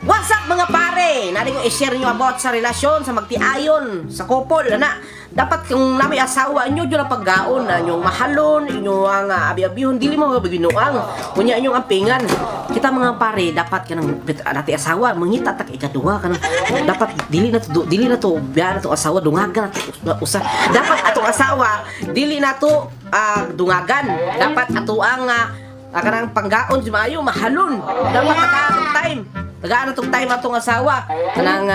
What's up, mga pare? Nari ko i-share nyo about sa relasyon sa magtiayon sa couple ana. Dapat kung nami asawa inyo jud ang paggaon na inyong mahalon, inyo ang abi-abihon, dili mo binuang. Kunya inyong ampingan. Kita, mga pare, dapat kanang nati asawa mangita tak ikaduha, kanang dapat dili na to biya na to asawa, dungagan na to usa. Dapat atong asawa dili na to dungagan. Dapat ato ang kanang panggaon si maayo, mahalon. Dapat tagaan og time. Tagaan atong time atong asawa. Kanang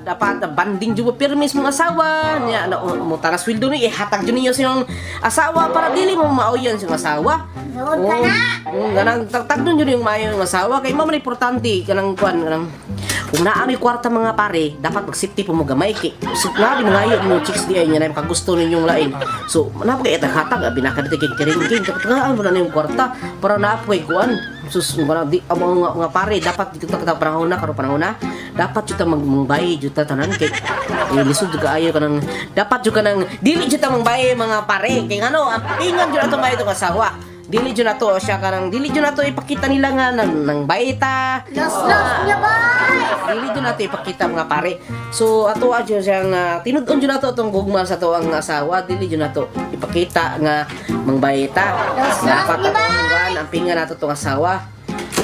dapat banding jud mo pirmis mong asawa. Nya na mo tara sweldo ni ihatag jud ninyo sa inyong asawa para dili mo maoyan sa inyong asawa. Doon ka na. Kanang tagtagdon jud yung maayo yung asawa kay mao man importante kanang kuan, kanang kung naa may kwarta, mga pare, dapat mag-safety po mo gamay kay so, nga di mga mo chicks di ay nya na makagusto ninyong lain. So, naa po kay hatag abi na ka dito kay kiringking tagaan mo na yung kwarta para naa po kay kuan. Sus, mga di ang mga pare, dapat di kita panahon na karon, panahon na dapat jud ta magmubay jud ta tanan kay lisod jud kaayo. Kanang dapat jud kanang dili jud ta mangbay, mga pare, kay ngano ang pingan jud ato maayo tong asawa. Dili jud nato siya kanang dili jud nato ipakita nila nga nang baita. Los, los niya ba? Dili jud nato ipakita, mga pare. So ato jud siyang tinud-on jud nato atong gugma sa ato ang asawa. Dili jud nato ipakita nga mangbayta. Los, los, Dapat di ba? ato ang ang pinga nato tong asawa.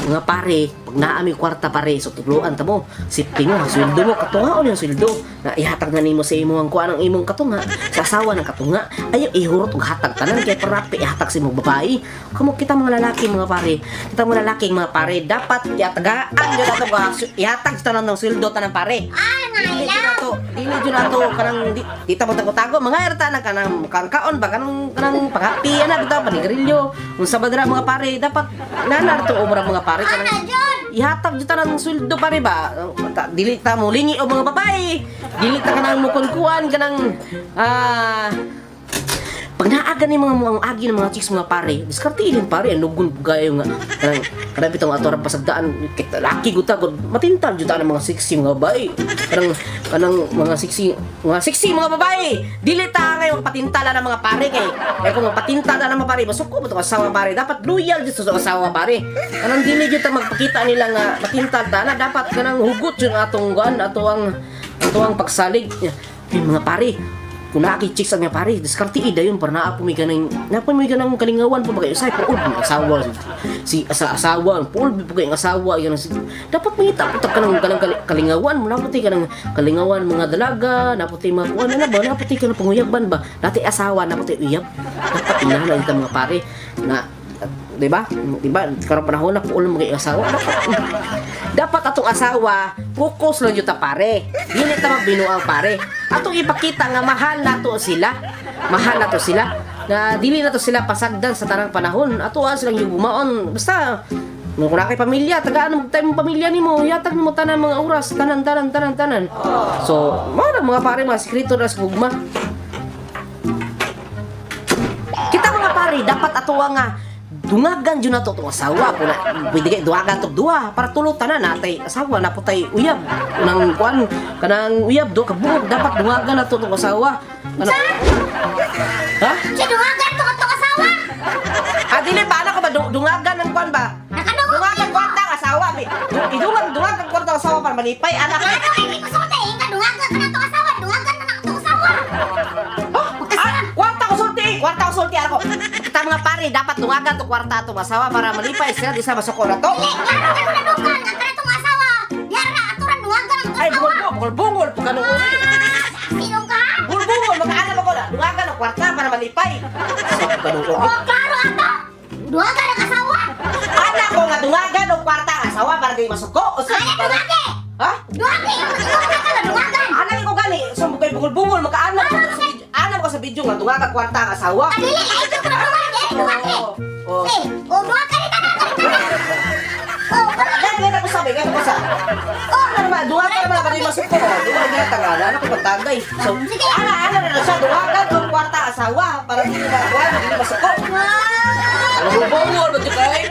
Mga pare, pag naa mi kwarta, pare, so tugluan ta mo, sipti mo, sweldo mo, katungaon yung sweldo. Na ihatag na nimo sa imong kuan ang imong katunga, sa asawa ng katunga. Ayo ihurot og hatag tanan kay para ihatag sa imong babae. Kamo kita mga lalaki, mga pare, kita mga lalaki, mga pare, dapat yatagaan jud ato ba ihatag sa tanan ng sweldo tanan, pare. Ay, Dili nga jud nato, dili jud nato kanang di ta mo tago-tago, mga erta na kanang kaon ba kanang kanang panghapi ana bitaw panigarilyo. Unsa ba dira, mga pare, dapat nanar to umra, mga pare, kanang Ana, John! Ihatag jud ta ng sweldo, pare ba. Dili ta mo lingi og mga babae, dili ta kanang mukunkuan kanang pag naaga ni mga agi ng mga chicks, mga pare, diskarte din, pare. Ang nugon gayo nga kanang kanang bitong ato ra pasagdaan kita laki guta gud matintal jud ta ng mga sexy mga babae, kanang kanang mga sexy mga babae. Dili ta ngayon patintala ng mga pare kay kay kung magpatintala ng mga pare, masuko mo tong asawa, pare. Dapat loyal jud sa asawa, pare. Kanang dili jud ta magpakita nila nga matintal ta na. Dapat kanang hugot jud atong kuan, ato ang pagsalig. Ay, mga pare, kung naa kay chicks ang nga pare, diskarte ida yun para naa po may ganang kalingawan po ba kayo say puol ang asawa si asa asawa puol po kay ang asawa yan si, dapat mangita po ta kanang kanang kalingawan mo, naa po kanang kalingawan mga dalaga, naa po mga kuan na ba, naa po kanang panguyaban ba, dati asawa naa po uyab. Dapat inana ita, mga pare, na di ba, di ba karon panahon na puol mga asawa. Dapat atong asawa focus lang jud ta, pare. Dili ta magbinuang, pare. Atong ipakita nga mahal nato sila, mahal nato sila, na dili nato sila pasagdan sa tanang panahon. Ato silang yung gumaon. Basta kung naa kay pamilya, tagaan mo time mo pamilya nimo, yatag nimo tanan mga oras, tanan, tanan, tanan, tanan. So, mao na, mga pare, mga sikreto na sa gugma. Kita, mga pare, dapat ato nga dungagan jud nato itong asawa. Kung na, pwede kay duhagan tog duha para tulo tanan natay asawa, naa po tay uyab nang kuan, kanang uyab do kabuok. Dapat dungagan nato itong asawa. Ano? Ha? Siya dungagan to katong asawa! Ah, dili ba ana ka ba dungagan ng kuan ba? Nakadungog! Dungagan kwarta ang asawa bi. Idungan dungagan kwarta ang asawa para malipay anak. Ano kay ko sulti? Inga dungagan ka na to asawa! Dungagan na na katong asawa! Ah, kwarta ko sulti, kwarta ko sulti ako. Kita, mga pare, dapat dungagan to kwarta atong asawa para malipay sila, di sa masuko na to. Dili, klaro ka na dungan ang kanatong asawa! Diara na aturan dungagan ang Ay, asawa! bungol bungol bungol po kanong uri. Sino ka? Bungol bungol makaanam ako na. Dungagan ang kwarta para malipay. Sa kanong uri. Oh, klaro ato! Dungagan ang asawa! Anak ko nga dungagan og kwarta ang asawa para di masuko. O sa Kaya dungagi! Ha? Dungagi! Ikaw na ka dungagan! Anak ko gani, so kay bungol bungol makaanam ko sa video. Anam ko sa video nga dungagan kwarta ang asawa. Ah, dili, lain ko na dungagi! Dungagi! Oh. Eh, oh, dungagan ni tanan! Tanan! Oh, Ganyan ganyan ko sabi, ganyan ko sa. Oh, ano naman, dungagan naman para di masuko. Dungagan tagala, anak ko pagtagay. So, Sige. ana ana na siya dungagan og kwarta asawa para di makuha, di masuko. Ah! Ano bungol ba kay?